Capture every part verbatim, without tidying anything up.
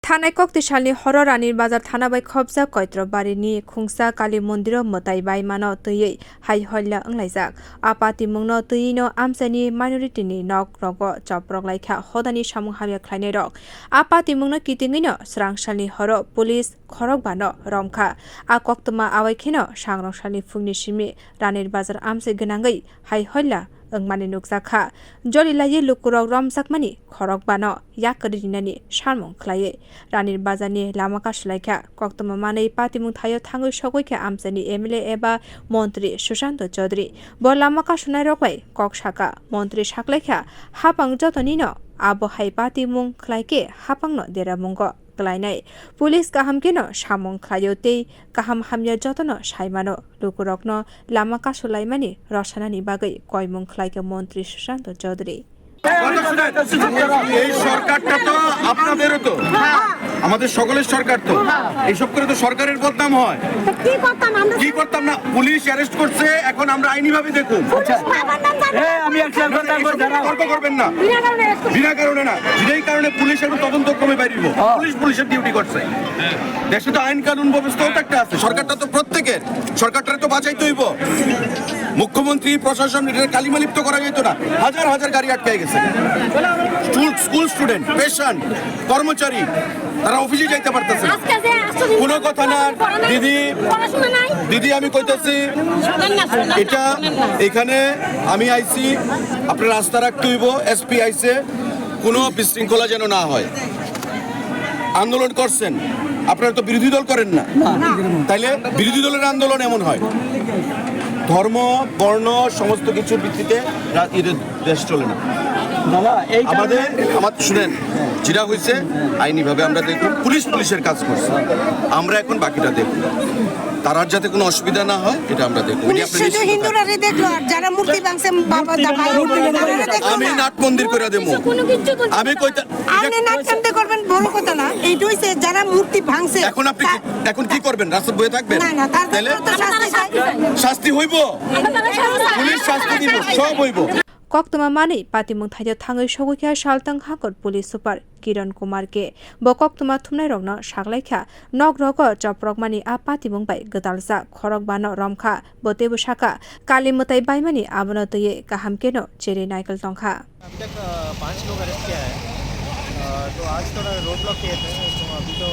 Thanai kokti salni horo Ranir Bazar thana bai khopjak Koitrobari ni khungsa Kali mondiro mwtai baimano twiwi hai holla wnglaijak. A patimungno twiwino amchaini minority ni nok rogo choprok laikha hodani samung hamya khlainai rok. A patimungno kitingwino swrang salni horo police khorokbano romkha. A koktwma awai kheno sangrong salni phungni simi Ranir Bazar amchai gwnangwi hai holla wngmani nukjakha. Joli laiwi lukurok romjakmani khorokbano yak kwrwi rinani samung khlaiwi Ranir Bazarni lama kasulaikha. Koktwma manwi patimung thaio thangwi sogwi kha amchaini M L A eba montri Sushanto Chaudhary. Bo lama kasunairok bai kok saka. Montri saklaikha, hapang jotonino abo hai patimung khlaikhe hapangno deramungo kwlainai. Police kaham kheno samung khlaio tei kaham hamya jotono saimano. Lukurokno lama kasulaimani rwsanani bagwi koimung khlaikha montri Sushanto Chaudhary. কথা শুনেন, এই সরকারটা তো আপনাদেরও তো, আমাদের সকলের সরকার তো। এইসব করে তো সরকারের বদনাম হয়। তো কি করতাম আমরা? কি করতাম না, পুলিশ অ্যারেস্ট করছে, এখন আমরা আইনিভাবে দেখুন। পুলিশ বাবার নাম জানি না। এ, আমি একটা কথা বলবো, যারা তর্ক করবেন না। বিনা কারণে অ্যারেস্ট করছে। বিনা কারণে না, যেই কারণে পুলিশ এখন তদন্ত ক্রমে বাইরে দিব। পুলিশ পুলিশের ডিউটি করছে। দেশে তো আইন কানুন ব্যবস্থাও তো একটা আছে, সরকারটা তো প্রত্যেকের, সরকারটা তো বাঁচাইতে হইব। মুখ্যমন্ত্রী, প্রশাসন, এটা কালিমালিপ্ত করা যেত না। হাজার হাজার গাড়ি আটকে গেছে। স্কুল, স্কুল স্টুডেন্ট, পেশেন্ট, কর্মচারী, তারা অফিসে যাইতে পারতেছে না। আজকে যে আসছো দিন কোনো কথা না, পড়াশোনা, দিদি, পড়াশোনা নাই। দিদি, আমি কইতাছি, শোনেন না, শোনেন না, এটা শোনেন না। এখানে আমি আইছি, আপনার রাস্তা রাখতে হইব, এসপি আইছে, কোনো বিশৃঙ্খলা যেন না হয়। আন্দোলন করছেন, আপনারা তো বিরোধী দল করেন না, তাইলে বিরোধী দলের আন্দোলন এমন হয়, ধর্ম, বর্ণ, সমস্ত কিছুর ভিত্তিতে রা-, ইয়ে, দেশ চলে না। দাদা, এই আমাদের, কারণে আমার, শুনেন, যেটা হয়েছে আইনিভাবে আমরা দেখব, পুলিশ পুলিশের কাজ করছে, আমরা এখন বাকিটা দেখব, তার আর যাতে কোনো অসুবিধা না হয়, এটা আমরা দেখব। পুলিশ শুধু হিন্দুরারে দেখলো, আর যারা মূর্তি ভাঙছে, বাবা, মূর্তি দাদা, ভাঙছে, ওনারা দেখলো আমি না। নাট মন্দির করে দেবো। কিছু, কোনো কিছু বলতে আমি পারবো কইতা-, না। আপনি নাট কেমনে করবেন, বড় কথা না। এইটা হইছে যারা মূর্তি ভাঙছে, এখন আপনি কি, তা- এখন কি করবেন? রাস্তায় বয়ে থাকবেন? না, না, তার তাহলে তো শাস্তি চাই। শাস্তি হইব, পুলিশ শাস্তি দিব, সব হইব। Koktwma manwi patimung thaio thangwi sogwi kha Saltang Hakor Police Super Kiran Kumar K. Bo koktwma thumnairokno saklaikha, nok rogo choprokmani a patimung bai gwdaljak khorokbano romkha. Bo teibo sakha, Kali mwtai baimani abono twiwi kaham kheno cherwi naikoltongkha. अभी तक, अ, पांच लोग अरेस्ट किया है। अ, तो आज थोड़ा road block किए थे, तो अभी तो,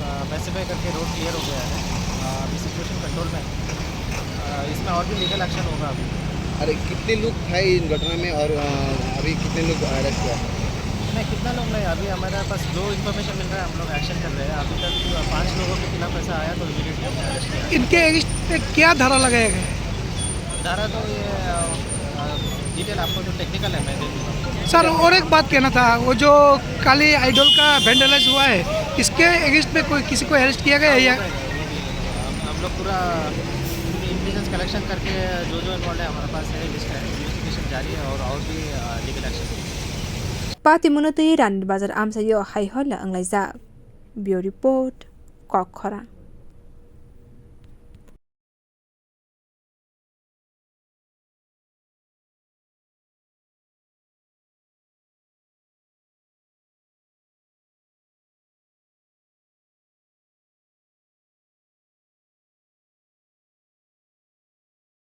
अ, पैसिफाई करके रोड क्लियर हो गया है। अ, अभी सिचुएशन कंट्रोल में है। अ, इसमें और भी लीगल एक्शन होगा अभी। अरे, कितने लोग थे इन घटना में और, अ, अभी कितने लोग अरेस्ट हुआ है? नहीं, कितना लोग नहीं, अभी हमारे पास जो इन्फॉर्मेशन मिल रहा है, हम लोग एक्शन कर रहे हैं। अभी तक पांच लोगों के खिलाफ ऐसा आया, तो इमीडिएटली हमने अरेस्ट किया। इनके अगेंस्ट पे क्या धारा लगाया गया है? धारा तो ये, अ, अ, डिटेल आपको जो टेक्निकल है, मैं दे दूंगा। सर, और एक बात कहना था, वो जो काली आइडल का वैंडलाइज हुआ है, इसके अगेंस्ट में कोई किसी को अरेस्ट किया गया है या? हम, हम लोग पूरा इंटेलिजेंस कलेक्शन करके जो जो इन्वॉल्व है, हमारे पास है, लिस्ट है, इन्वेस्टिगेशन जारी है और, और भी, अ, legal action. Patimungno twiwi Ranir Bazar amchaio hai holla wnglaijak. Bureau Report, Kokkhorang.